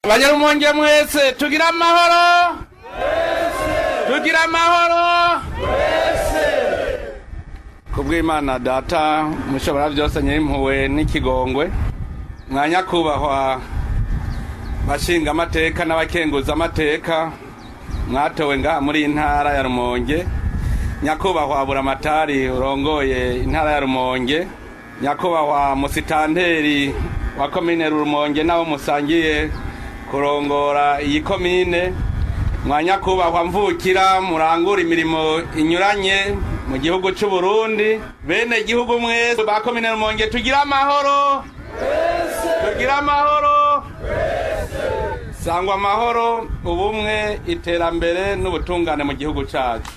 Banyarumonge mwese, tugira amahoro, tugira amahoro kubw'Imana Data Mushobora Byose, Nyirimpuwe n'Ikigongwe. Mwanyakubahwa bashinga amateka n'abakenguza amateka mwatowe ngaha muri iyi ntara ya Rumonge, nyakubahwa Buramatari urongoye intara ya Rumonge, nyakubahwa musitanteri wa komine Rumonge n'abo musangiye kurongora iyi komine, mwanyakubahwa mvukira murangura imirimo inyuranye mu gihugu c'u Burundi, bene gihugu mwese ba komine Rumonge, tugira amahoro, tugira amahoro, sangwa amahoro, ubumwe, iterambere n'ubutungane mu gihugu cacu.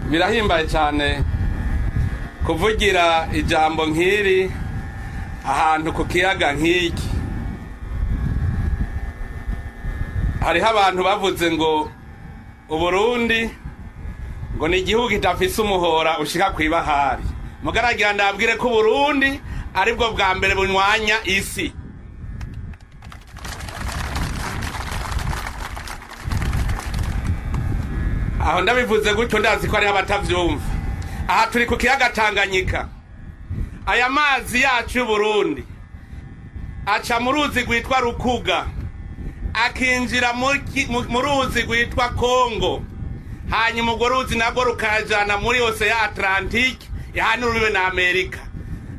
Birahimbaye cyane kuvugira ijambo nk'iri ahantu ku kiyaga nk'iki. Hariho abantu bavuze ngo Uburundi ngo ni igihugu kidafise umuhora ushika kw'ibahari. Mugaragira ndabwire ko Uburundi aribwo bwa mbere bunywanya isi. Aho ndabivuze gutyo, ndazi ko hariho abatavyumva. Aha turi ku kiyaga Tanganyika. Aya mazi yacu y'Uburundi aca mu ruzi rwitwa Rukuga, akinjira mu ruzi rwitwa Kongo, hanyuma urwo ruzi narwo rukajana muri Océan Atlantique ihana urubibe na Amerika.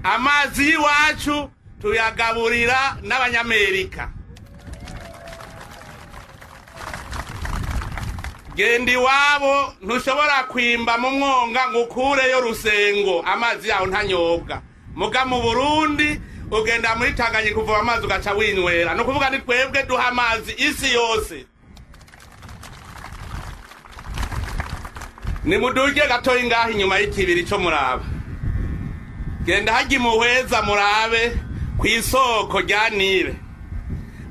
Amazi y'iwacu tuyagaburira n'Abanyamerika. Genda iwabo, ntushobora kwimba mu mwonga ngo ukureyo rusengo, amazi yaho ntanyobwa. Muga mu Burundi ugenda muri Tanganyika uvoma amazi ugaca winywera. Ni ukuvuga ni twebwe duha amazi isi yose. Nimuduge gatoyi ngaho inyuma y'ikibiri co muraba, genda harya imuhweza murabe kw'isoko rya Nile.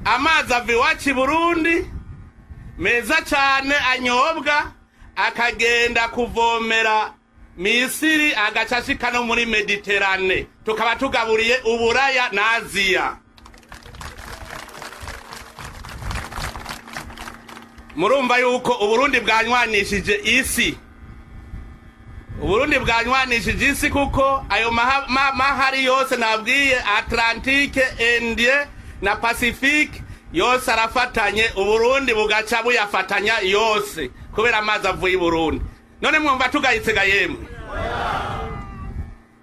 Amazi ava iwacu i Burundi meza cane anyobwa, akagenda kuvomera Misiri, agaca ashika no muri Mediterane, tukaba tugaburiye Uburaya na Aziya. Murumva yuko Uburundi bwanywanishije isi, Uburundi bwanywanishije isi, kuko ayo mahari yose nabwiye, Atlantique, Indie na Pacifique, yose arafatanye. Uburundi bugaca buyafatanya yose kubera amazi avuye i Burundi. None mwumva tugayitsega? Yemwe,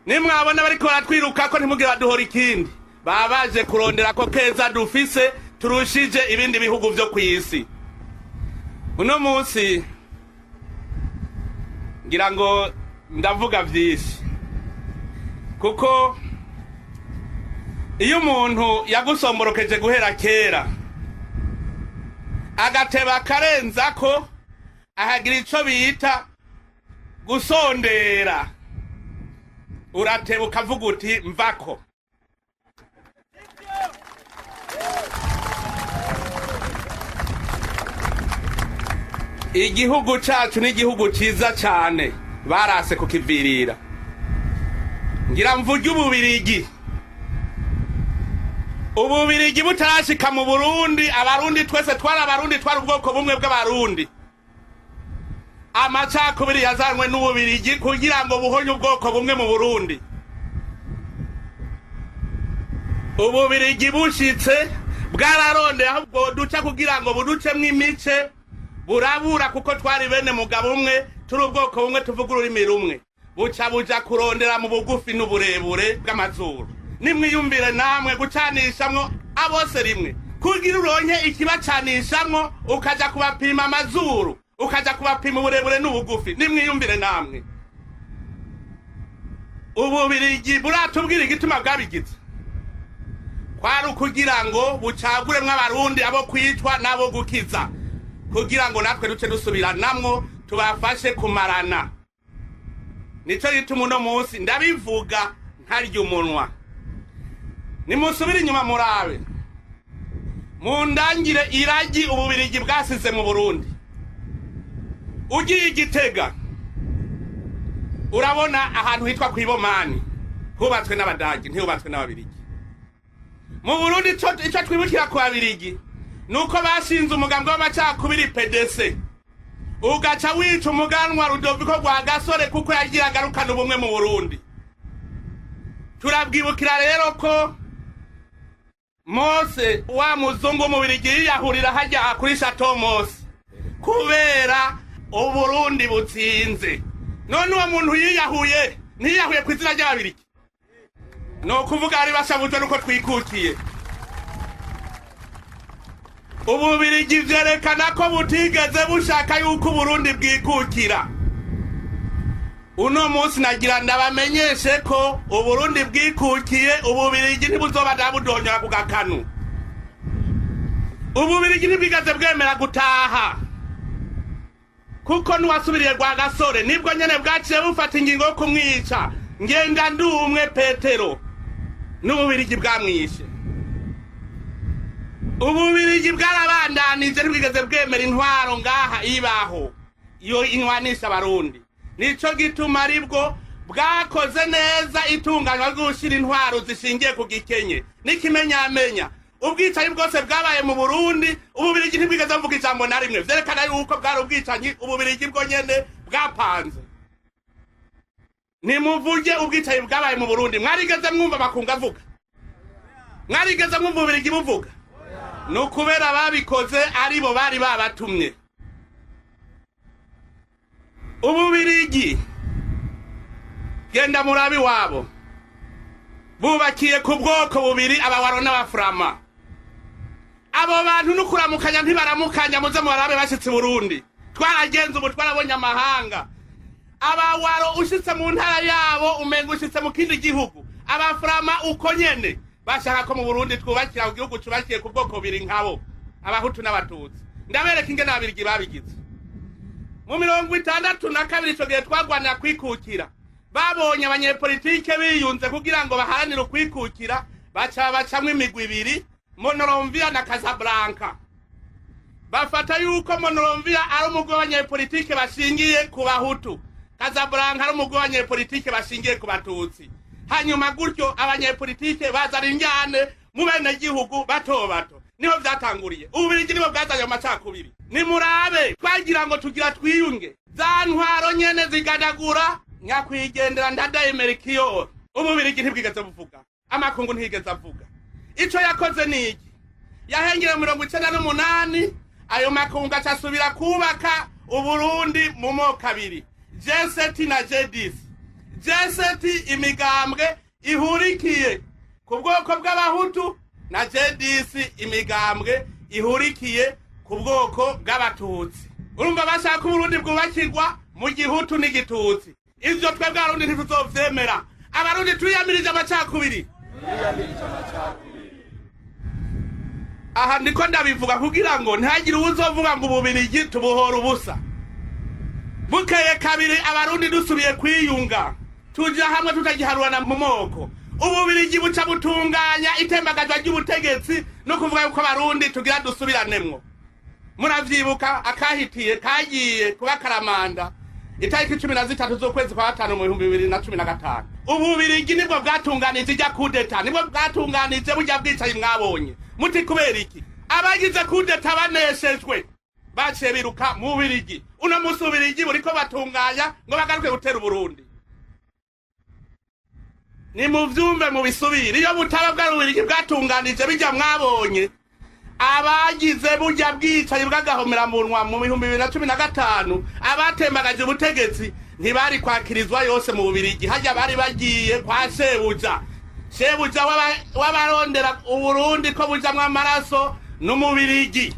nimwabona bariko baratwirukako, ntimugire baduhora ikindi, baba baje kurondera ko keza dufise turushije ibindi bihugu vyo kw'isi. Uno munsi ngira ngo ndavuga vyinshi, kuko iyo umuntu yagusomborokeje guhera kera, agateba akarenzako, akagira ico bita gusondera, urateba ukavuga uti mvako. Igihugu cacu ni igihugu ciza cane, barase kukivirira. Ngira mvuge Ububirigi. Ububirigi butarashika mu Burundi, Abarundi twese twari Abarundi, twari ubwoko bumwe bw'Abarundi. Amacakubiri yazanywe n'Ububirigi kugira ngo buhonye ubwoko bumwe mu Burundi. Ububirigi bushitse, bwararondeye aho bwoduca kugira ngo buducemwo imice, burabura, kuko twari bene mugabo umwe, turi ubwoko bumwe, tuvuga ururimi rumwe. Buca buja kurondera mu bugufi n'uburebure bw'amazuru. Nimwiyumvire namwe, gucanishamwo abose rimwe, kugira uronke ikibacanishamwo, ukaja kubapima amazuru, ukaja kubapima uburebure n'ubugufi. Nimwiyumvire namwe, Ububirigi buratubwira igituma bwabigize? Kwari ukugira ngo bucaguremwo Abarundi abo kwicwa n'abo gukiza, kugira ngo natwe duce dusubiranamwo, tubafashe kumarana. Nico gituma uno munsi ndabivuga nkarya umunwa. Nimusubire inyuma murabe, mundangire iragi Ububirigi bwasize mu Burundi. Ugiye Igitega, urabona ahantu hitwa kw'Ibomani. Hubatswe n'Abadagi, ntihubatswe n'Ababirigi. Mu Burundi, ico twibukira ku Babirigi nuko bashinze umugambi w'amacakubiri PDC, ugaca wica umuganwa Rudoviko Rwagasore, kuko yagiye agarukana ubumwe mu Burundi. Turabwibukira rero ko Mose wa muzungu w'Umubirigi yiyahurira hajya kuri Chateau Mose kubera Uburundi butsinze. None uwo muntu yiyahuye, ntiyiyahuye ku izina ry'Ababirigi? Ni ukuvuga ari bashavujwe nuko twikukiye. Ububirigi vyerekana ko butigeze bushaka yuko Uburundi bwikukira. Uno munsi nagira ndabamenyeshe ko Uburundi bwikukiye. Ububirigi ntibuzoba budonyora ku gakanu. Ububirigi ntibwigeze bwemera gutaha, kuko n'uwasubiriye Rwagasore nibwo nyene bwaciye bufata ingingo yo kumwica. Ngenda ndumwe Petero n'Ububirigi bwamwishe. Ububirigi bwarabandanije, ntibwigeze bwemera intwaro ngaha ibaho iyo inywanisha Abarundi. Nico gituma aribwo bwakoze neza itunganywa ry'ugushira intwaro zishingiye ku gikenye n'ikimenyamenya. Ubwicanyi bwose bwabaye mu Burundi, Ububirigi ntibwigeze buvuga ijambo na rimwe. Vyerekana yuko bwari ubwicanyi Ububirigi bwo nyene bwapanze. Nimuvuge ubwicanyi bwabaye mu Burundi. Mwarigeze mwumva amakungu avuga? Mwarigeze mwumva Ububirigi buvuga? Ni ukubera babikoze aribo bari babatumye. Ububirigi, genda murabi wabo, bubakiye ku bwoko bubiri, Abawaro n'Abafurama. Abo bantu n'ukuramukanya ntibaramukanya. Muze mubarabe bashitse i Burundi. Twaragenze, ubu twarabonye amahanga. Abawaro ushitse mu ntara yabo umenga ushitse mu kindi gihugu, Abafurama uko nyene. Bashaka ko mu Burundi twubakira ku gihugu cubakiye ku bwoko bubiri nkabo, Abahutu n'Abatutsi. Ndabereka ingene Ababirigi babigize mu 62. Ico gihe twagwanira kwikukira, babonye abanyepolitike biyunze kugira ngo baharanire ukwikukira, baca bacamwo imigwi ibiri, Monrovia na Casablanca. Bafata yuko Monrovia ari umugwi w'abanyepolitike bashingiye ku Bahutu, Casablanca ari umugwi w'abanyepolitike bashingiye ku Batutsi. Hanyuma gutyo abanyepolitike bazana injyane mu benegihugu bato bato. Niho vyatanguriye. Ububirigi nibo bwazanye mu macakubiri. Nimurabe, twagira ngo tugira twiyunge, za ntwaro nyene zigadagura nyakwigendera Ndadaye Melchior. Ububirigi ntibwigeze buvuga, amakungu ntiyigeze avuga. Ico yakoze ni iki? Yahengeye 98, ayo makungu acasubira kubaka Uburundi mu moko abiri, G7 na G10. G7 imigambwe ihurikiye ku bwoko bw'Abahutu, na G10 imigambwe ihurikiye ku bwoko bw'Abatutsi. Urumva bashaka Uburundi bwubakirwa mu gihutu n'igitutsi. Ivyo twebwe Abarundi ntituzovyemera. Abarundi twiyamirije amacakubiri. Aha ndiko ndabivuga kugira ngo ntihagire uwuzovuga ngo Ububirigi tubuhora ubusa. Bukeye kabiri, Abarundi dusubiye kwiyunga, tuja hamwe, tutagiharurana mu moko, Ububirigi buca butunganya itembagazwa ry'ubutegetsi no kuvuga yuko Abarundi tugira dusubiраnemwo. Muravyibuka akahitiye kagiye kuba karamanda itariki 13 z'ukwezi kwa gatanu mu 2015. Ububirigi nibwo bwatunganije ijya kudeta, nibwo bwatunganije burya bwicaye mwabonye. Muti kubera iki? Abagize kudeta baneshejwe baciye biruka mu Bubirigi. Uno munsi Ububirigi buriko batunganya ngo bagaruke gutera Uburundi. Ni muvyumve mubisubire. Iyo butaba bwari Ububirigi bwatunganije bijya mwabonye, abagize burya bwicanyi bw'agahomeраmunwa mu 2015, abatembagaje ubutegetsi, ntibari kwakirizwa yose mu Bubirigi. Hajya bari bagiye kwa shebuja. Shebuja w'abarondera Uburundi ko bujamwo amaraso n'Umubirigi.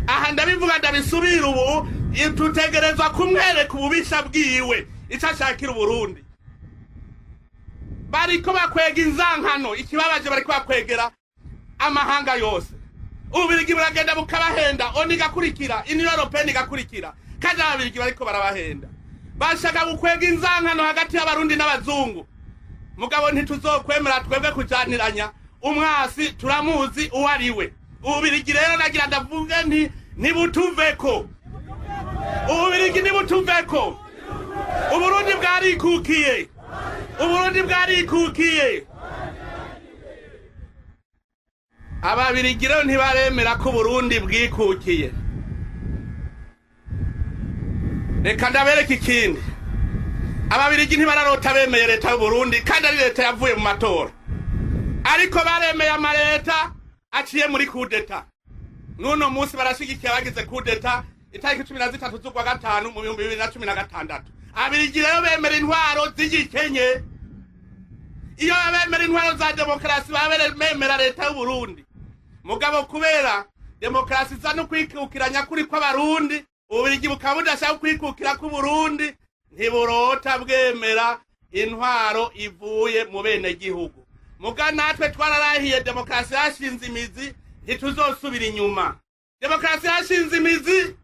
Aha ndabivuga, ndabisubira, ubu tutegerezwa kumwereka ububisha bwiwe, ico ashakira Uburundi. Bariko bakwega inzankano. Ikibabaje, bariko bakwegera amahanga yose. Ububirigi buragenda bukabahenda, ONU igakurikira, Union Européenne igakurikira, kandi Ababirigi bariko barabahenda. Bashaka gukwega inzankano hagati y'Abarundi n'abazungu. Mugabo ntituzokwemera twebwe kujaniranya. Umwasi turamuzi uwo ari we. Ububirigi rero nagira ndavuge nti ntibutuveko. Ububirigi ntibutuveko. Uburundi bwarikukiye. Uburundi bwarikukiye. Ababirigi rero ntibaremera ko Uburundi bwikukiye. Reka ndabereke ikindi. Ababirigi ntibararota bemeye leta y'Uburundi, kandi ari leta yavuye mu matora, ariko baremeye amaleta aciye muri kudeta. N'uno munsi barashigikiye abagize kudeta itariki 13 z'ukwa gatanu mu 2016. Ababirigi rero bemera intwaro z'igikenye. Iyo bemera intwaro za demokarasi, baba bemera leta y'Uburundi. Mugabo kubera demokarasi iza no kwikukira nyakuri kw'Abarundi, Ububirigi bukaba budashaka kwikukira kw'Uburundi, ntiburota bwemera intwaro ivuye mu benegihugu. Muga natwe twararahiye, demokarasi yashinze imizi, ntituzosubira inyuma. Demokarasi yashinze imizi,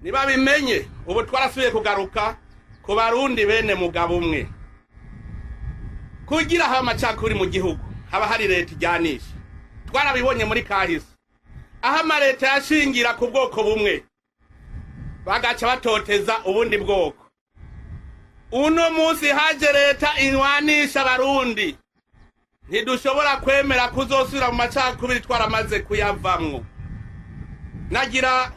nibabimenye. Ubu twarasubiye kugaruka ku Barundi bene mugabo umwe. Kugira haba amacakubiri mu gihugu, haba hari leta ijyanisha. Twarabibonye muri kahise, aho amaleta yashingira ku bwoko bumwe, bagaca batoteza ubundi bwoko. Uno munsi haje leta inywanisha Abarundi. Ntidushobora kwemera kuzosubira mu macakubiri, twaramaze kuyavamwo. Nagira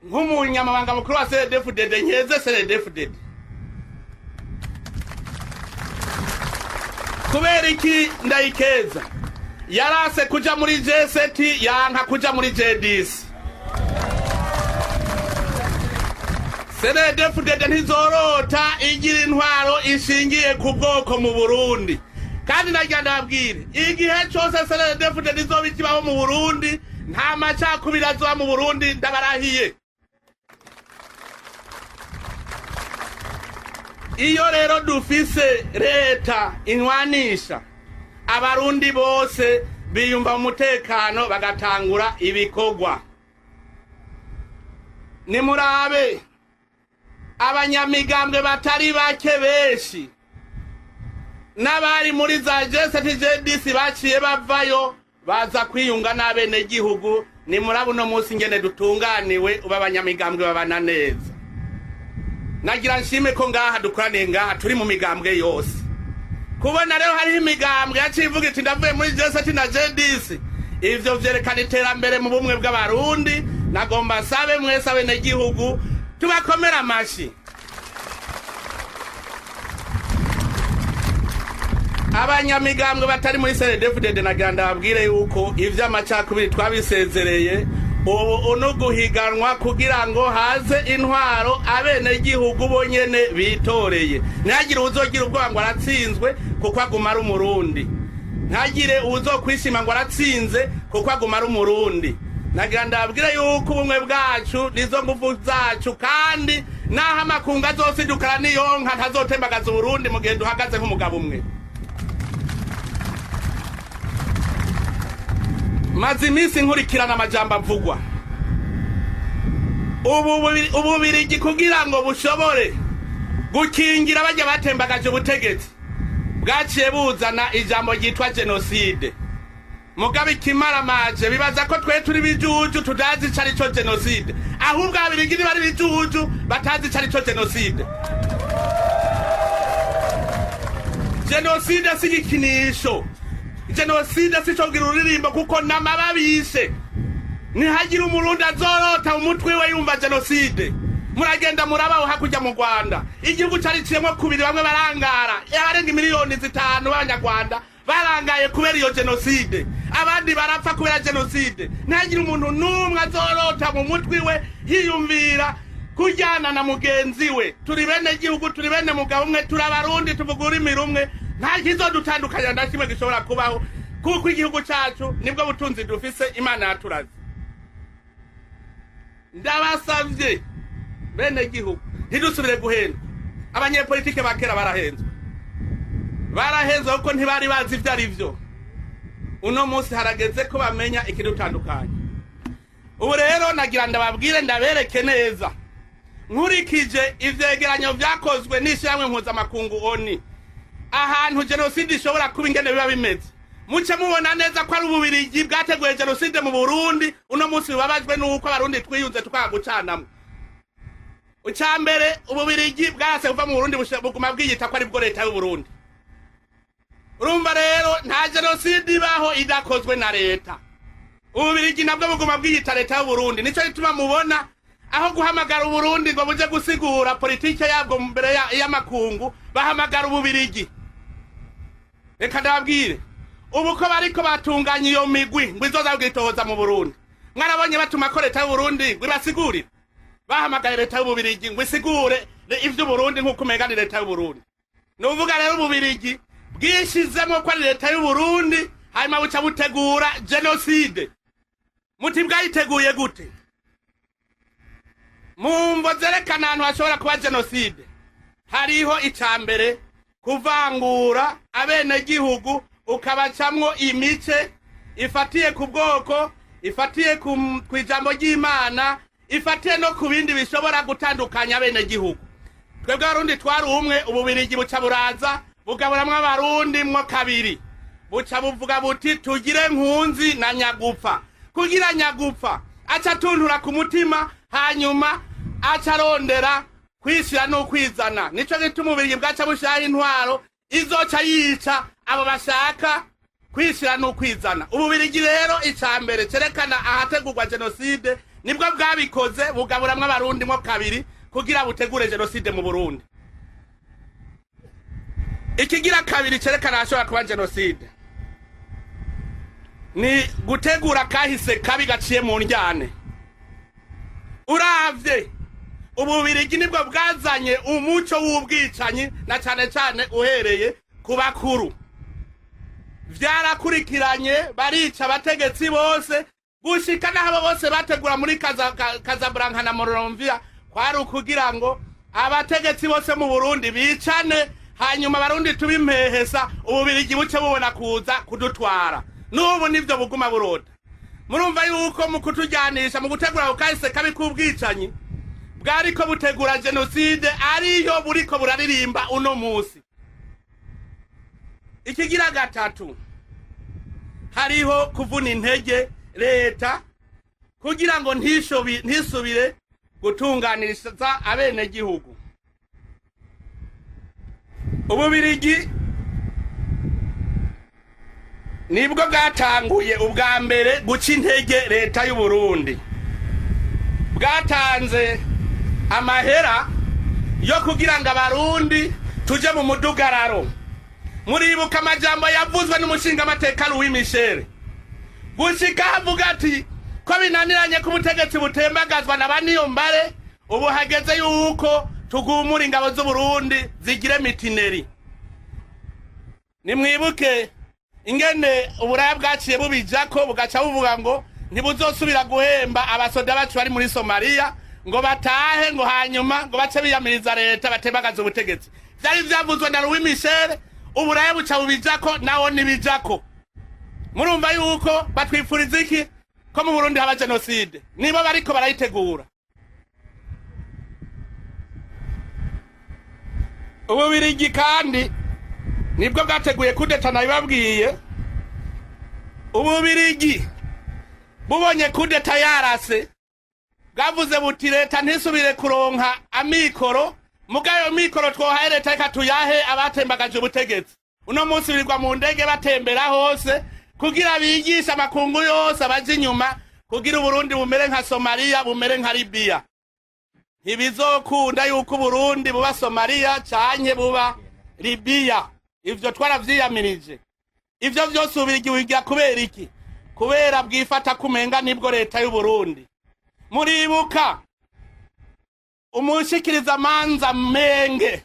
nk'umunyamabanga mukuru wa CNDD-FDD nkeze CNDD-FDD. Kubera iki ndayikeza? Yarase kuja muri G7, yanka kuja muri G10. CNDD-FDD ntizorota igira intwaro ishingiye ku bwoko mu Burundi. Kandi nagira ndababwire, igihe cose CNDD-FDD izoba ikibaho mu Burundi, nta macakubiri azoba mu Burundi, ndabarahiye. Iyo rero dufise leta inywanisha Abarundi, bose biyumva mu mutekano, bagatangura ibikorwa. Nimurabe abanyamigambwe batari bake benshi n'abari muri za G7, G10 baciye bavayo, baza kwiyunga n'abenegihugu. Nimuraba uno munsi ingene dutunganiwe, uba abanyamigambwe babana neza. Nagira nshime ko ngaha dukoraniye ngaha turi mu migambwe yose. Kubona rero hariho imigambwe yaciye ivuga iti ndavuye muri G7 na G10, ivyo vyerekana iterambere mu bumwe bw'Abarundi. Nagomba nsabe mwese abenegihugu tubakomera amashi. Abanyamigambwe batari muri CNDD-FDD, nagira ndababwire yuko ivy'amacakubiri twabisezereye. Ubu uno guhiganwa kugira ngo haze intwaro abenegihugu bonyene bitoreye. Ntihagire uwuzogira ubwoba ngo aratsinzwe, kuko aguma ari Umurundi. Ntagire uwuzokwishima ngo aratsinze, kuko aguma ari Umurundi. Nagira ndababwire yuko ubumwe bwacu nizo nguvu zacu, kandi naho amakungu azosidukana niyonka, ntazotembagaza Uburundi mu gihe duhagaze nk'umugabo umwe. Maze iminsi nkurikirana amajambo avugwa. Ubu Ububirigi, kugira ngo bushobore gukingira bajya batembagaje ubutegetsi, bwaciye buzana ijambo ryitwa jenoside. Mugabo ikimaramaje, bibaza ko twe turi bijuju tutazi ico arico jenoside. Ahubwo Ababirigi ntibari bijuju batazi ico arico jenoside. Jenoside si igikinisho, jenoside si ico kugira ururirimbo, kuko namababishe. Ntihagire Umurundi azorota umutwe we yumva jenoside. Muragenda murabaho hakurya mu Rwanda, igihugu cariciyemwo kubiri, bamwe barangara. Abarenga miliyoni 5 b'Abanyarwanda barangaye kubera iyo jenoside, abandi barapfa kubera jenoside. Ntihagire umuntu n'umwe azorota mu mutwe we yiyumvira kuryana na mugenzi we. Turi bene gihugu, turi bene mugabo umwe, turi Abarundi, tuvuga ururimi rumwe. Nta kizodutandukanya na kimwe gishobora kubaho, kuko igihugu cacu nibwo butunzi dufise Imana yaturaze. Ndabasavye bene gihugu, ntidusubire guhendwa. Abanyepolitike ba kera barahenzwe, barahenzwe kuko ntibari bazi ivyo ari vyo. Uno munsi harageze ko bamenya ikidutandukanya. Ubu rero nagira ndababwire, ndabereke neza, nkurikije ivyegeranyo vyakozwe n'ishirahamwe mpuzamakungu ONU, ahantu jenoside ishobora kuba ingene biba bimeze. Muce mubona neza ko ari Ububirigi bwateguye jenoside mu Burundi. Uno munsi bubabajwe n'uko Abarundi twiyunze tukanga gucanamwo. Icya mbere, Ububirigi bwarase kuva mu Burundi, buguma bwiyita ko ari bwo leta y'Uburundi. Urumva rero, nta jenoside ibaho idakozwe na leta. Ububirigi nabwo buguma bwiyita leta y'Uburundi. Nico gituma mubona aho guhamagara Uburundi ngo buje gusigura politike yabwo mbere y'amakungu, bahamagara Ububirigi. Reka ndababwire, ubu ko bariko batunganya iyo migwi ngo izoza bwitohoza mu Burundi, mwarabonye batuma ko leta y'Uburundi ngo ibasigurire? Bahamagaye leta y'Ububirigi ngo isigure ivy'Uburundi, nk'uko umenga ni leta y'Uburundi. Ni uvuga rero, Ububirigi bwishizemo ko ari leta y'Uburundi, hanyuma buca butegura jenoside. Muti bwayiteguye gute? Mu mvo zerekana ahantu hashobora kuba jenoside, hariho ica mbere: kuvangura abenegihugu, ukabacamwo imice ifatiye ku bwoko, ifatiye ku ijambo ry'Imana, ifatiye no ku bindi bishobora gutandukanya abenegihugu. Twebwe Abarundi twari umwe. Ububirigi buca buraza bugaburamwo Abarundi mwo kabiri, buca buvuga buti: "Tugire nkunzi na nyagupfa", kugira nyagupfa aca atuntura ku mutima, hanyuma aca arondera kwishyira n'ukwizana. Nico gituma Ububirigi bwaca bushiraho intwaro izoca yica abo bashaka kwishyira n'ukwizana. Ububirigi rero, ica mbere cerekana ahategurwa jenoside, nibwo bwabikoze, bugaburamwo Abarundi mwo kabiri kugira butegure jenoside mu Burundi. Ikigira kabiri cerekana ahashobora kuba jenoside ni gutegura kahise kabi gaciye mu ndyane. Uravye, Ububirigi nibwo bwazanye umuco w'ubwicanyi, na cane cane uhereye ku bakuru. Vyarakurikiranye, barica abategetsi bose, gushika n'abo bose bategura muri Casablanca na Monrovia. Kwari ukugira ngo abategetsi bose mu Burundi bicane, hanyuma Abarundi tube impehesa, Ububirigi buce bubona kuza kudutwara. N'ubu nivyo buguma burota. Murumva yuko mu kutujyanisha, mu gutegura kahise kabi k'ubwicanyi, bwariko butegura jenoside ariyo buriko buraririmba uno musi. Ikigira gatatu, hariho kuvuna intege leta kugira ngo ntisubire gutunganiriza abenegihugu. Ububirigi nibwo bwatanguye ubwa mbere guca intege leta y'Uburundi. Bwatanze amahera yo kugira ngo Abarundi tuje mu mudugararo. Muribuka amajambo yavuzwe n'umushingamateka Louis Michel, gushika avuga ati ko binaniranye ko ubutegetsi butembagazwa na Baniyombare, ubu hageze yuko tugumura ingabo z'Uburundi zigire mutinerie. Nimwibuke ingene Uburaya bwaciye bubijako, bugaca buvuga ngo ntibuzosubira guhemba abasoda bacu bari muri Somaliya, ngo batahe, ngo hanyuma ngo bace biyamiriza leta, batembagaza ubutegetsi. Vyari vyavuzwe na Louis Michel. Uburaya buca bubijako, nawo ntibijako. Murumva yuko batwifuriza iki? Ko mu Burundi haba jenoside. Nibo bariko barayitegura. Ububirigi kandi nibwo bwateguye coup d'état, nabibabwiye. Ububirigi bubonye coup d'état yarase, bwavuze buti: "Leta ntisubire kuronka amikoro, mugayo mikoro twohaye leta reka tuyahe abatembagaje ubutegetsi." Uno munsi birirwa mu ndege batembera hose kugira bigishe amakungu yose abaje inyuma, kugira Uburundi bumere nka Somaliya, bumere nka Libiya. Ntibizokunda yuko Uburundi buba Somaliya canke buba Libiya. Ivyo twaravyiyamirije. Ivyo vyose Ububirigi bubigira kubera iki? Kubera bwifata kumenga nibwo leta y'Uburundi. Muribuka umushikirizamanza Menge,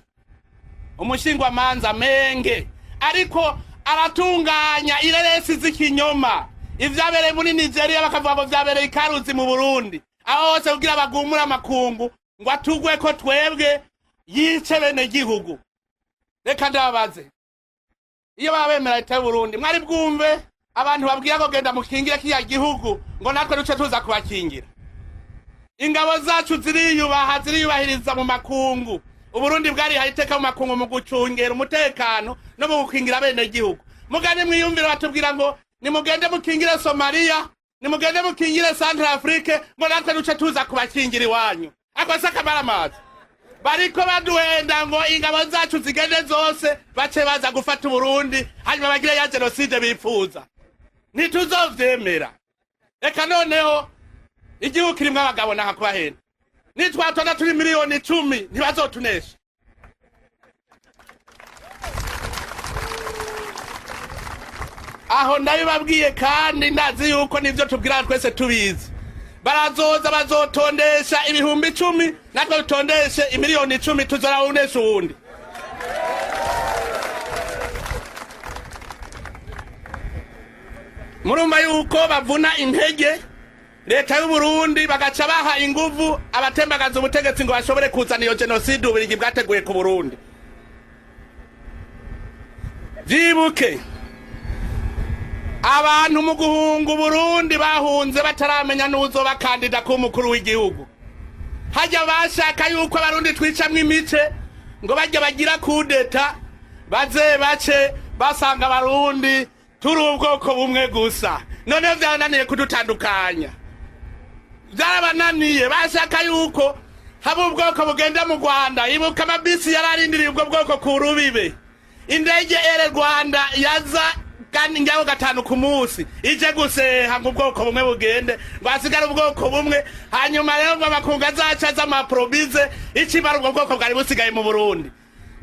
umushingwamanza Menge, ariko aratunganya ireresi z'ikinyoma, ivyabereye muri Nigeria bakavuga ngo vyabereye ikaruzi mu Burundi, aho hose kugira bagumure amakungu ngo atugwe ko twebwe yice bene gihugu. Reka ndababaze, iyo baba bemera leta y'Uburundi, mwari bwumve abantu babwira ngo genda mukingire kiriya gihugu, ngo natwe duce tuza kubakingira? Ingabo zacu ziriyubaha, ziriyubahiriza mu makungu. Uburundi bwarihaye iteka mu makungu mu gucungera umutekano no mu gukingira bene gihugu. Mugane mwiyumvire, batubwira ngo nimugende mukingire Somaliya, nimugende mukingire Central Afrique, ngo natwe duce tuza kubakingira iwanyu. Ako si akamaramaza? Bariko baduhenda ngo ingabo zacu zigende zose, bace baza gufata Uburundi, hanyuma bagire ya jenoside bifuza. Ntituzovyemera. Reka noneho, igihugu kirimwo abagabo, naha kubahenda. Nitwatonda turi 10 miliyoni, ntibazotunesha. Aho ndabibabwiye, kandi ndazi yuko nivyo tubwira twese tubizi. Barazoza bazotondesha 10.000, natwe dutondeshe 10 miliyoni, tuzorawunesha uwundi. Murumva yuko bavuna intege leta y'Uburundi, bagaca baha inguvu abatembagaza ubutegetsi ngo bashobore kuzana iyo jenoside Ububirigi bwateguye ku Burundi. Vyibuke, abantu mu guhunga Uburundi bahunze bataramenya n'uzoba kandida kuba umukuru w'igihugu. Hajya bashaka yuko Abarundi twicamwo imice, ngo bajya bagira kudeta, baze bace basanga Abarundi turi ubwoko bumwe gusa. Noneho vyarananiye kudutandukanya, vyarabananiye. Bashaka yuko haba ubwoko bugenda mu Rwanda. Ibuka amabisi yararindiriye ubwo bwoko ku rubibe. Indege Air Rwanda yaza kandi ngaho gatanu ku munsi ije guseha ngo ubwoko bumwe bugende, ngo hasigare ubwoko bumwe. Hanyuma rero ngo amakungu azaca aza amaprobize ikimara ubwo bwoko bwari busigaye mu Burundi.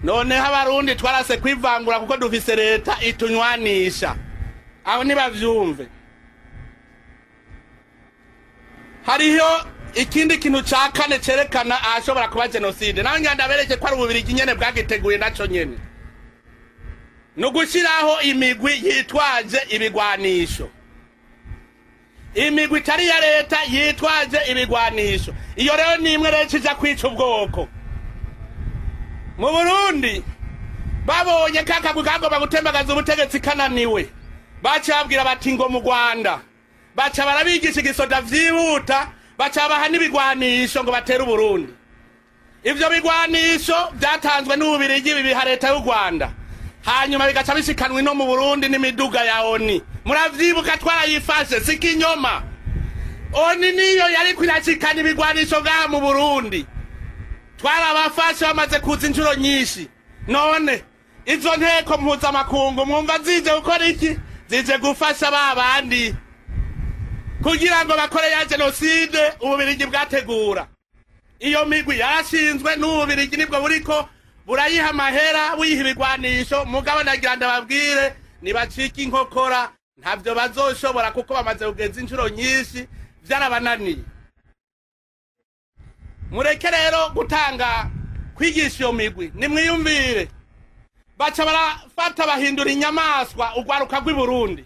Noneho Abarundi twarase kwivangura, kuko dufise leta itunywanisha. Aho ntibavyumve. Hariho ikindi kintu ca kane cerekana ahashobora kuba jenoside, nawe ngira ndabereke ko ari Ububirigi nyene bwagiteguye. Naco nyene ni ugushyiraho imigwi yitwaje ibigwanisho, imigwi itari iya leta yitwaje ibigwanisho. Iyo rero ni imwe rero ija kwica ubwoko mu Burundi. Babonye ka kagwi kagomba gutembagaza ubutegetsi kananiwe, baca babwira bati ngo mu Rwanda, baca barabigisha igisoda vyihuta, baca baha n'ibigwanisho ngo batere Uburundi. Ivyo bigwanisho vyatanzwe n'Ububirigi, bibiha leta y'u Rwanda, hanyuma bigaca bishikanwa ino mu Burundi n'imiduga ya ONU. Muravyibuka, twarayifashe, si kinyoma. ONU niyo yariko irashikana ibigwanisho ngaha mu Burundi. Twarabafashe bamaze kuza inshuro nyinshi. None izo nteko mpuzamakungu mwumva zije gukora iki? Zije gufasha ba bandi kugira ngo bakore ya jenoside Ububirigi bwategura. Iyo migwi yarashinzwe n'Ububirigi, nibwo buriko burayiha amahera, buyiha ibigwanisho. Mugabo nagira ndababwire, nibacika inkokora, ntavyo bazoshobora, kuko bamaze kugeza inshuro nyinshi vyarabananiye. Mureke rero gutanga kwigisha iyo migwi, nimwiyumvire. Baca barafata bahindura inyamaswa urwaruka rw'i Burundi,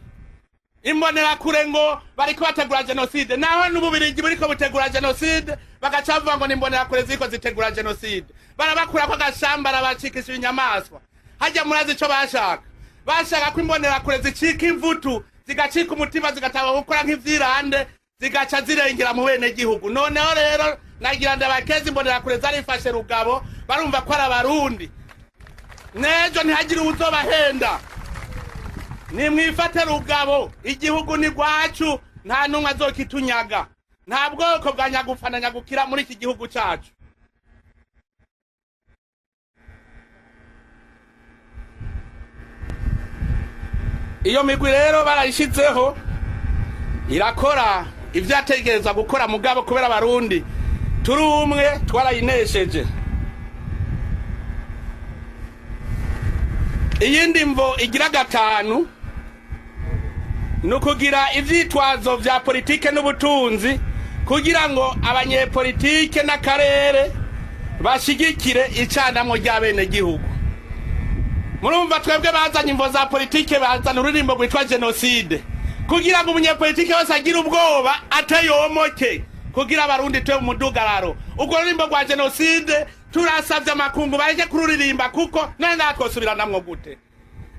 Imbonerakure, ngo bariko bategura jenoside, naho n'Ububirigi buriko butegura jenoside. Bagaca bavuga ngo ni Imbonerakure ziriko zitegura jenoside. Barabakurako agashamba, barabacikisha inyamaswa. Hajya murazi ico bashaka? Bashaka ko Imbonerakure zicika imvutu, zigacika umutima, zigatanga gukora nk'ivyirande, zigaca zirengera mu bene gihugu. Noneho rero nagira ndabakeza, Imbonerakure zarifashe rugabo, barumva ko ari Abarundi. Nejo ntihagire uwuzobahenda. Nimwifate rugabo, igihugu ni rwacu, nta n'umwe azokitunyaga. Nta bwoko bwa nyagupfa na nyagukira muri iki gihugu cacu. Iyo migwi rero barayishizeho, irakora ivyo yategerezwa gukora. Mugabo kubera Abarundi turi umwe, twarayinesheje. Iyindi mvo igira gatanu ni ukugira ivyitwazo vya politike n'ubutunzi, kugira ngo abanyepolitike n'akarere bashigikire icanamwo ry'abenegihugu. Murumva, twebwe bazanye imvo za politike, bazana ururirimbo rwitwa jenoside, kugira ngo umunyepolitike wese agire ubwoba, ateyomoke, kugira Abarundi tube mu mudugararo. Urwo ruririmbo rwa jenoside turasavye amakungu bareke kururirimba, kuko none natwosubiranamwo gute?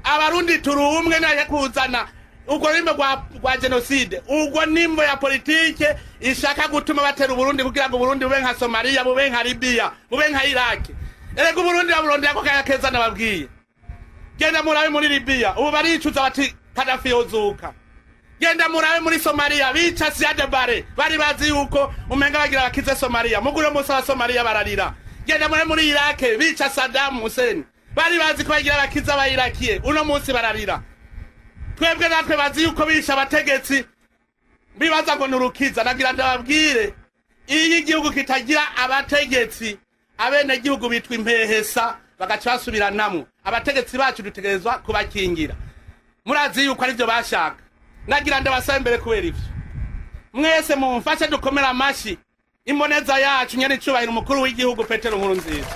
Abarundi turi umwe. Naje kuzana urwo rurimi rwa jenoside, urwo nimbo ya politike ishaka gutuma batera Uburundi, kugira ngo Uburundi bube nka Somaliya, bube nka Libiya, bube nka Iraki. Erega Uburundi baburondera ko kaya keza. Nababwiye, genda murabe muri Libiya, ubu baricuza bati Kadafi yozuka. Genda murabe muri Somaliya, bica Siad Barre, bari bazi yuko umenga bagira bakize Somaliya. Mugure musi Abasomaliya bararira. Genda muri Irake bica Saddam Hussein, bari bazi ko bagira abakiza abayirakiye, uno munsi bararira. Twebwe natwe bazi yuko bisha abategetsi bibaza ngo ni urukiza. Nagira ndababwire, iyo igihugu kitagira abategetsi, abenegihugu bitwa impehesa, bagaca basubiranamwo. Abategetsi bacu dutegerezwa kubakingira. Murazi yuko arivyo bashaka. Nagira ndabasaba imbere, kubera ivyo, mwese mumfashe dukomere amashi imboneza yacu, nyene icubahiro umukuru w'igihugu Petero Nkurunziza.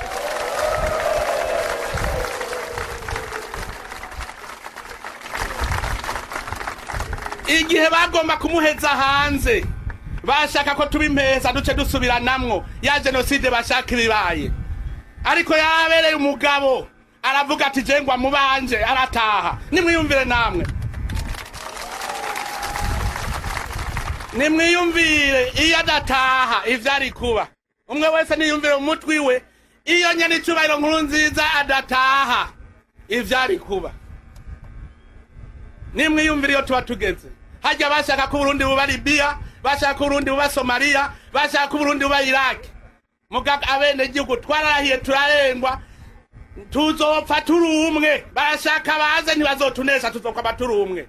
Igihe bagomba kumuheza hanze, bashaka ko tuba impeza, duce dusubiranamwo ya jenoside bashaka ibibaye, ariko yabereye umugabo, aravuga ati: "Jengwa mubanje," arataha. Nimwiyumvire namwe, nimwiyumvire iyo adataha ivyari kuba. Umwe wese niyumvire mu mutwi we, iyo nyene icubahiro Nkurunziza adataha ivyari kuba. Nimwiyumvire iyo tuba tugeze hajya. Bashaka ko Uburundi buba Libiya, bashaka ko Uburundi buba Somaliya, bashaka ko Uburundi buba Iraki. Muga abenegihugu twararahiye, turarengwa, tuzopfa turi umwe. Barashaka baze, ntibazotunesha, tuzokwama turi umwe.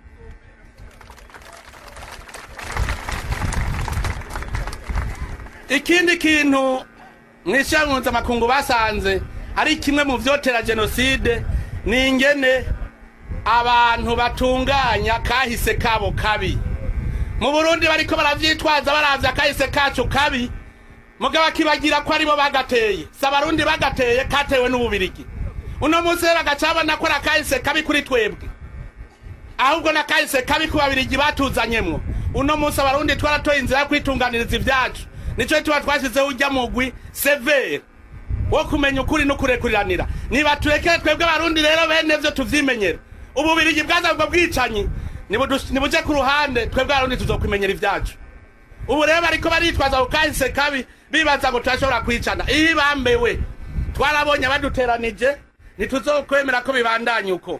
Ikindi kintu mw'ishirahamwe mpuzamakungu basanze ari kimwe mu vyotera jenoside ni ingene abantu batunganya kahise kabo kabi. Mu Burundi bariko baravyitwaza, baravye akahise kacu kabi, mugabo akibagira ko aribo bagateye. Si Abarundi bagateye, katewe n'Ububirigi. Uno munsi rero bagaca babona ko ari akahise kabi kuri twebwe, ahubwo n'akahise kabi ku Babirigi batuzanyemwo. Uno munsi Abarundi twaratoye inzira yo kwitunganiriza ivyacu. Nico tuba twashizeho ujya mugwi CVR wo kumenya ukuri no kurekuriranira. Niba turekere twebwe Abarundi rero bene vyo tuvyimenyera. Ububirigi bwaza ubwo bwicanyi nibuje ku ruhande, twebwe Abarundi tuzokwimenyera ivyacu. Ubu rero bariko baritwaza ku kahise kabi, bibaza ngo turashobora kwicana. Iyo bambewe twarabonye baduteranije, ntituzokwemera ko bibandanya uko.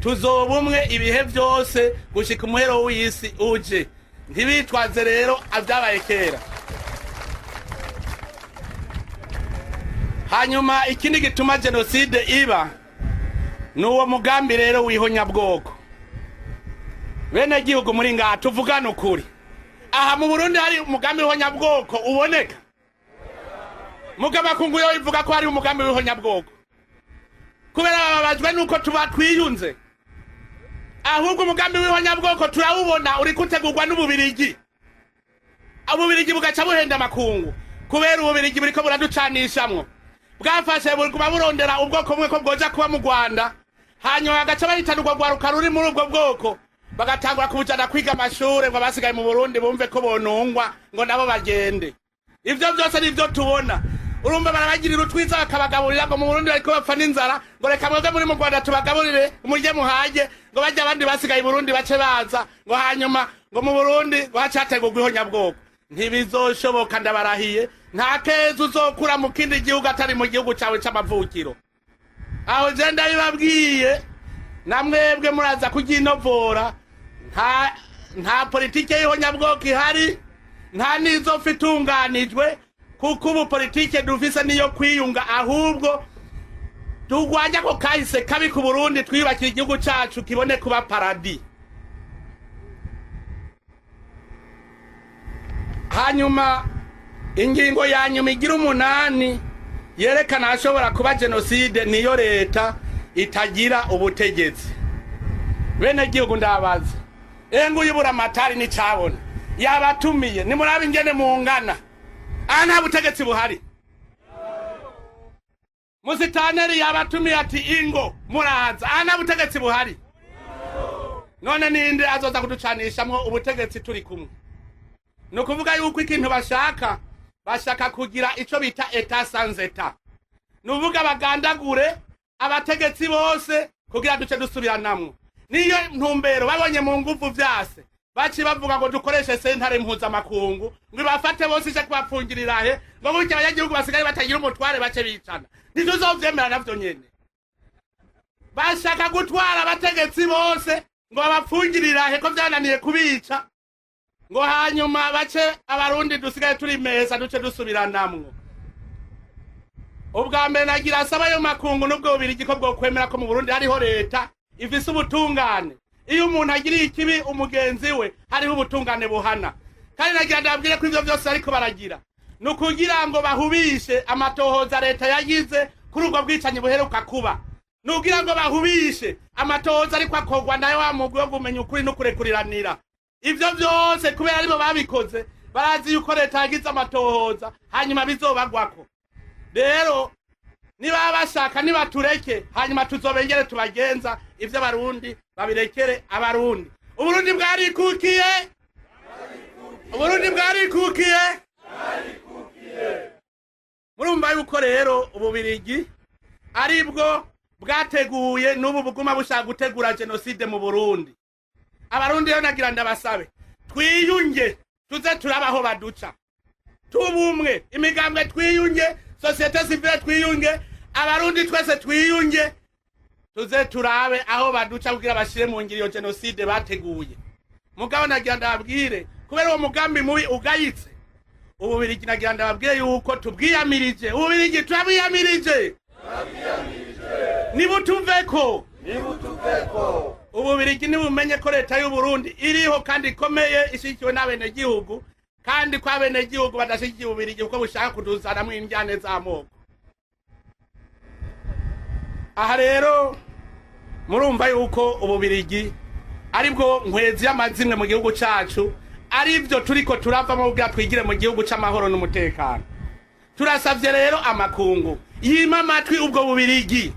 Tuzoba umwe ibihe byose gushika umuhero w'isi uje. Ntibitwaze rero avyabaye kera. Hanyuma ikindi gituma jenoside iba ni uwo mugambi rero w'ihonyabwoko. Bene gihugu muri ngaha, tuvugane ukuri, aha mu Burundi hari umugambi w'ihonyabwoko uboneka? Mugamakungu yo ivuga ko hari umugambi w'ihonyabwoko kubera bababajwe nuko tuba twiyunze. Ahubwo umugambi w'ihonyabwoko turawubona, uri gutegurwa n'Ububirigi. Ububirigi bugaca buhenda amakungu, kubera Ububirigi buriko buraducanishamwo. Bwafashe buguma burondera ubwoko bumwe ko bwoja kuba mu Rwanda, hanyuma bagaca bahitana urwo rwaruka ruri muri ubwo bwoko, bagatangura kubujana kwiga amashure, ngo abasigaye mu Burundi bumve ko bonungwa, ngo nabo bagende. Ivyo vyose nivyo tubona. Urumva barabagirira utwiza, bakabagaburira, ngo mu Burundi bariko bapfa n'inzara, ngo reka mwebwe muri mu Rwanda tubagaburire murye muhage, ngo bajye abandi basigaye i Burundi bace baza, ngo hanyuma ngo mu Burundi ngo hace hategurwa ihonyabwoko. Ntibizoshoboka, ndabarahiye. Nta keza uzokura mu kindi gihugu atari mu gihugu cawe c'amavukiro. Aho je ndabibabwiye, na mwebwe muraza kuryinovora. Nta politike y'ihonyabwoko ihari, nta n'izopfa itunganijwe, kuko ubu politike dufise niyo kwiyunga. Ahubwo turwanya ko kahise kabi ku Burundi, twiyubakira igihugu cacu kibone kuba paradis. Hanyuma ingingo ya nyuma igira umunani yerekana ahashobora kuba jenoside niyo leta itagira ubutegetsi. Bene gihugu, ndabaza, enga uyibura amatari n'icabona yabatumiye, nimurabe ingene mungana. Aha nta butegetsi buhari. Musitaneri yabatumiye ati: "Ingo muraza." Aha nta butegetsi buhari. None ninde azoza kuducanishamwo ubutegetsi turi kumwe? Ni ukuvuga yuko ikintu bashaka, bashaka kugira ico bita état sans état. Ni ukuvuga bagandagure abategetsi bose kugira duce dusubiranamwo. Niyo ntumbero. Babonye mu nguvu vyase, baci bavuga ngo dukoreshe sentare mpuzamakungu ngo ibafate bose, ije kubapfungirira he, ngo burya abanyagihugu basigaye batagira umutware bace bicana. Ntituzovyemera navyo nyene. Bashaka gutwara abategetsi bose ngo babapfungirira he, ko vyananiye kubica, ngo hanyuma bace Abarundi dusigaye turi meza duce dusubiranamwo. Ubwa mbere nagira asaba ayo makungu n'ubwo Bubirigi ko bwokwemera ko mu Burundi hariho leta ifise ubutungane. Iyo umuntu agiriye ikibi umugenzi we, hariho ubutungane buhana. Kandi nagira ndababwire ko ivyo vyose ariko baragira ni ukugira ngo bahubishe amatohoza leta yagize kuri ubwo bwicanyi buheruka kuba, ni ukugira ngo bahubishe amatohoza ariko akorwa nayo wa mugwi wo kumenya ukuri no kurekuriranira. Ivyo vyose kubera aribo babikoze, barazi yuko leta yagize amatohoza, hanyuma bizobagwako. Rero niba bashaka nibatureke, hanyuma tuzobengere tubagenza. Ivyo Abarundi babirekere Abarundi. Uburundi bwarikukiye, Uburundi bwarikukiye. Murumva yuko rero Ububirigi aribwo bwateguye n'ubu buguma bushaka gutegura jenoside mu Burundi. Abarundi rero nagira ndabasabe twiyunge, tuze turabaho baduca, tubumwe, imigambwe twiyunge, société civile twiyunge, Abarundi twese twiyunge, tuze turabe aho baduca kugira bashire mu ngiro iyo jenoside bateguye. Mugabo nagira ndababwire, kubera uwo mugambi mubi ugayitse Ububirigi, nagira ndababwire yuko tubwiyamirije. Ububirigi turabwiyamirije, nibutuveko. Ububirigi nibumenye ko leta y'Uburundi iriho kandi ikomeye, ishigikiwe n'abenegihugu, kandi ko abenegihugu badashigikiye Ububirigi kuko bushaka kuduzanamwo indyane z'amoko. Aha rero murumva yuko Ububirigi aribwo nkwezi y'amazimwe mu gihugu cacu, aribyo turiko turavamo kugira twigire mu gihugu c'amahoro n'umutekano. Turasavye rero amakungu yima amatwi ubwo Bubirigi,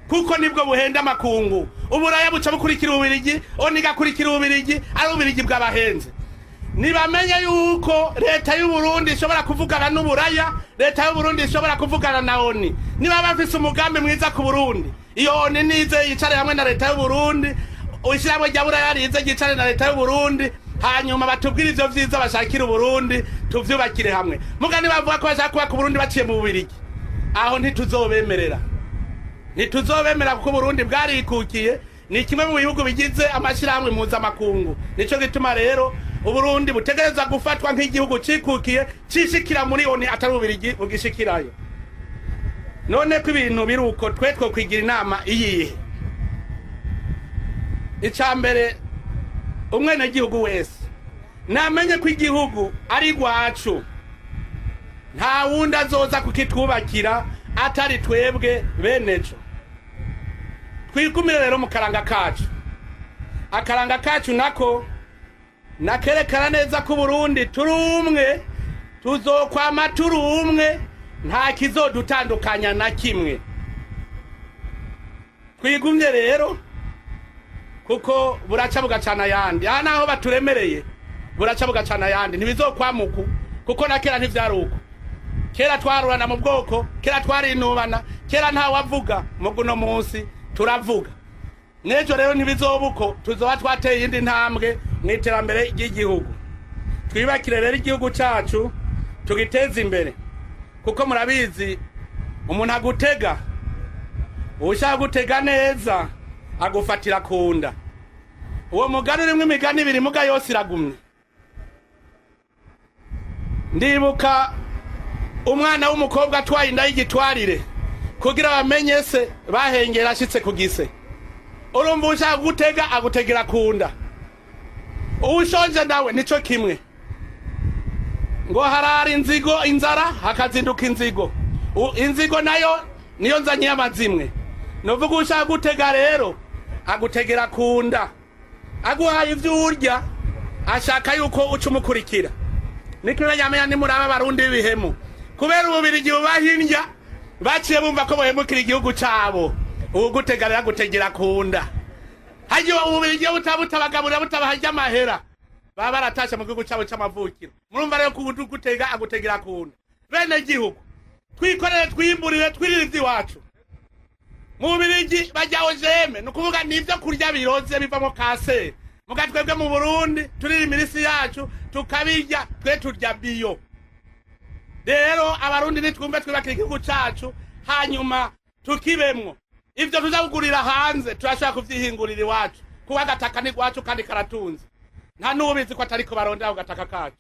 kuko nibwo buhenda amakungu. Uburaya buca bukurikira Ububirigi, ONU igakurikira Ububirigi, ari Ububirigi bw'abahenze. Nibamenye yuko leta y'Uburundi ishobora kuvugana n'Uburaya, leta y'Uburundi ishobora kuvugana na ONU. Niba bafise umugambi mwiza ku Burundi, iyo ONU nize yicare hamwe na leta y'Uburundi, ishyirahamwe rya Buraya rize ryicare na leta y'Uburundi, hanyuma batubwire ivyo vyiza bashakira Uburundi, tuvyubakire hamwe. Muga nibavuga ko bashaka kubaka Uburundi baciye mu Bubirigi, aho ntituzobemerera, ntituzobemera, kuko Burundi bwarikukiye, ni kimwe mu bihugu bigize amashyirahamwe mpuzamakungu. Nico gituma rero Uburundi butegerezwa gufatwa nk'igihugu cikukiye, cishikira muri ONU, atari Ububirigi bugishikirayo. None ko ibintu biri uko, twe twokwigira inama iyihe? Ica mbere, umwenegihugu wese namenye ko igihugu ari iwacu, nta wundi azoza kukitwubakira atari twebwe beneco. Twigumire rero mu karanga kacu. Akaranga kacu nako nakerekana neza ko Uburundi turi umwe, tuzokwama turi umwe, nta kizodutandukanya na kimwe. Twigumye rero, kuko buraca bugacana ayandi. Aha naho baturemereye, buraca bugacana ayandi. Ntibizokwamuku, kuko na kera ntivyari uko. Kera twarurana mu bwoko, kera twarinubana, kera ntawavuga. Muguno munsi turavuga. N'ejo rero ntibizoba uko, tuzoba twateye iyindi ntambwe mu iterambere ry'igihugu. Twibakire rero igihugu cacu, tugiteze imbere, kuko murabizi, umuntu agutega, ushaka gutega neza agufatira ku nda. Uwo mugani urimwo imigani ibiri, muga yose iragumye. Ndibuka umwana w'umukobwa atwaye inda y'igitwarire, kugira bamenye se bahengera ashitse ku gise. Urumva, ushaka gutega agutegera ku nda. Uwushonje nawe nico kimwe, ngo harara inzigo, inzara, hakazinduka inzigo. Inzigo nayo niyo nzanye y'amazimwe. Nuvuga ushaka gutega rero agutegera ku nda, aguhaye ivyo urya, ashaka yuko uca umukurikira. Niko yamenya. Nimuraba Abarundi b'ibihemu, kubera Ububirigi bubaha indya, baciye bumva ko bohemukira igihugu cabo. Uwugutega rero agutegera ku nda. Hagiye Ububirigi iyo butabagaburira, butabaha amahera, baba baratashe mu gihugu cabo c'amavukiro. Murumva rero ko ugutega agutegera ku nda. Bene gihugu, twikorere, twimburire, twirire ivy'iwacu. Mu Bubirigi barya OGM, ni ukuvuga ni ivyo kurya biroze bivamo kanseri. Muga twebwe mu Burundi turira imirisi yacu tukabirya, twe turya bio. Rero Abarundi nitwumve, twubakira igihugu cacu, hanyuma tukibemwo. Ivyo tuza kugurira hanze turashobora kuvyihingurira iwacu, kuko agataka ni iwacu kandi karatunze. Nta n'ubizi ko atariko barondera ku gataka kacu.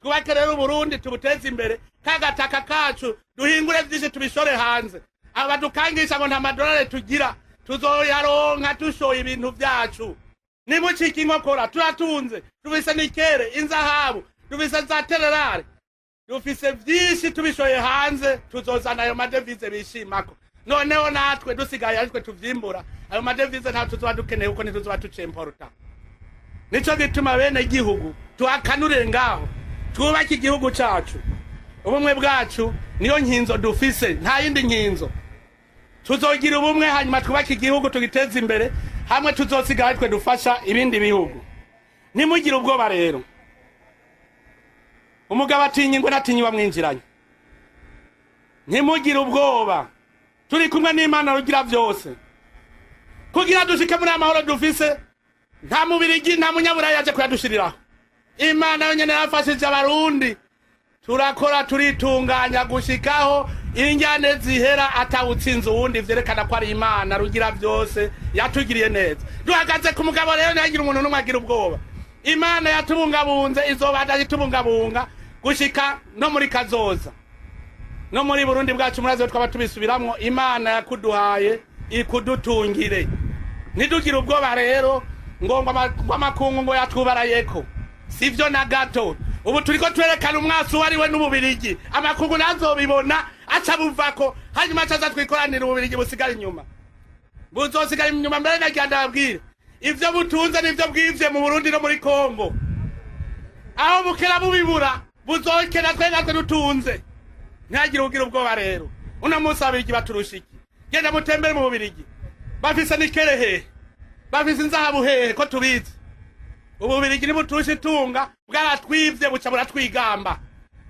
Twubake rero Uburundi, tubuteze imbere, kagataka kacu duhingure vyinshi, tubishore hanze. Aba badukangisha ngo nta madolari tugira, tuzoyaronka dushoye ibintu vyacu. Nimucike inkokora, turatunze, dufise nickel, inzahabu, dufise za terres rares, dufise vyinshi. Tubishoye hanze tuzozana ayo madevize bishimako. Noneho natwe dusigaye aritwe tuvyimbura, ayo madevize ntabwo tuzoba dukeneye, kuko ntituzoba tucemporuta. Nico gituma bene gihugu tuhakanurire ngaho, twubake igihugu cacu. Ubumwe bwacu niyo nkinzo dufise, nta yindi nkinzo. Tuzogira ubumwe, hanyuma twubake igihugu, tugiteze imbere hamwe, tuzosigara twe dufasha ibindi bihugu. Ntimugire ubwoba rero. Umugabo atinya ingwe ntatinya bamwinjiranye. Ntimugire ubwoba, turi kumwe n'Imana Rugira byose. Kugira dushike muri amahoro dufise, nta Mubirigi, nta Munyaburayi yaje kuyadushiriraho. Imana yonyene yafashije Abarundi, turakora, turitunganya gushikaho injyane zihera atawutsinze uwundi. Vyerekana ko ari Imana Rugira byose yatugiriye neza. Duhagaze ku mugabo rero, ntihagire umuntu n'umwe agira ubwoba. Imana yatubungabunze, izobandanya itubungabunga gushika no muri kazoza, no muri Burundi bwacu. Murazi twaba tubisubiramwo. Imana yakuduhaye ikudutungire. Ntidugire ubwoba rero ngo amakungu ngo yatwubarayeko, sivyo na gato. Ubu turiko twerekana umwasi uwo ari we n'Ububirigi. Amakungu ntazobibona, aca buvako, hanyuma aca aza twikoranira. Ububirigi busigara inyuma, buzosigara inyuma. Mbere nagira ndababwire, ivyo butunze nivyo bwivye mu Burundi no muri Kongo. Aho bukera bubibura, buzokera twe natwe dutunze. Ntihagire ugira ubwoba rero. Uno munsi Ababirigi baturusha iki? Genda mutembere mu Bubirigi, bafise nickel hehe? Bafise inzahabu hehe ko tubizi? Ububirigi ntibuturusha itunga, bwaratwivye buca buratwigamba.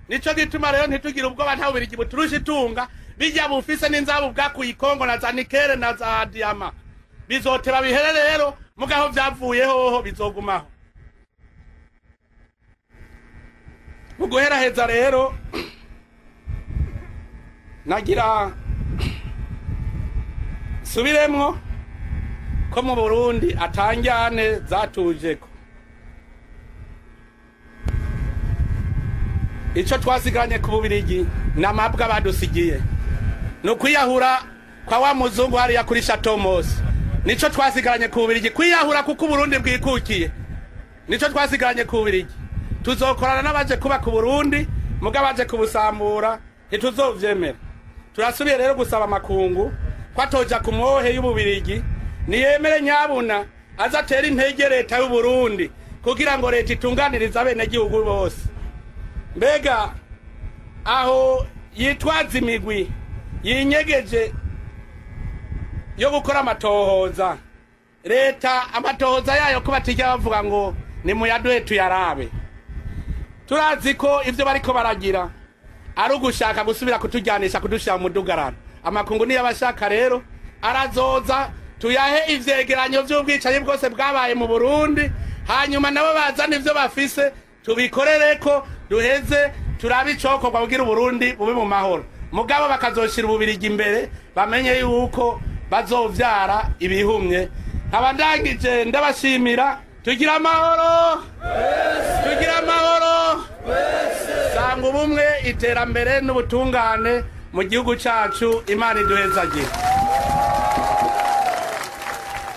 Nico gituma rero ntitugire ubwoba, nta Bubirigi buturusha itunga. Bijya bufise n'inzahabu bwakuye Ikongo na za nickel na za diamants, bizoteba bihere rero. Mugaho vyavuye hoho bizogumaho. Mu guheraheza rero, nagira subiremwo ko mu Burundi atanjyane zatujeko. Ico twasigaranye ku Bubirigi ni amabwa badusigiye, ni ukwiyahura kwa wa muzungu hariya kuri Chateau Mos. Nico twasigaranye ku Bubirigi, kwiyahura kuko Uburundi bwikukiye. Nico twasigaranye ku Bubirigi. Tuzokorana n'abaje kubaka Uburundi, muga baje kubusambura ntituzovyemera. Turasubiye rero gusaba amakungu ko atoja ku mwohe y'Ububirigi, niyemere nyabuna aza atera intege leta y'Uburundi, kugira ngo leta itunganirize abenegihugu bose. Mbega aho yitwaza imigwi yinyegeje yo gukora amatohoza, leta amatohoza yayo ko batijya bavuga ngo nimuyaduhe tuyarabe? Turazi ko ivyo bariko baragira ari ugushaka gusubira kutujyanisha, kudushira mu mudugararo. Amakungu niyo abashaka rero, arazoza tuyahe ivyegeranyo vy'ubwicanyi bwose bwabaye mu Burundi, hanyuma nabo bazana ivyo bafise, tubikorereko, duheze turabe icokorwa kugira Uburundi bube mu mahoro. Mugabo bakazoshira Ububirigi imbere, bamenye yuko bazovyara ibihumye. Nkaba ndangije, ndabashimira. Tugira amahoro, tugira amahoro, sanga ubumwe, iterambere n'ubutungane mu gihugu cacu. Imana iduhezagire.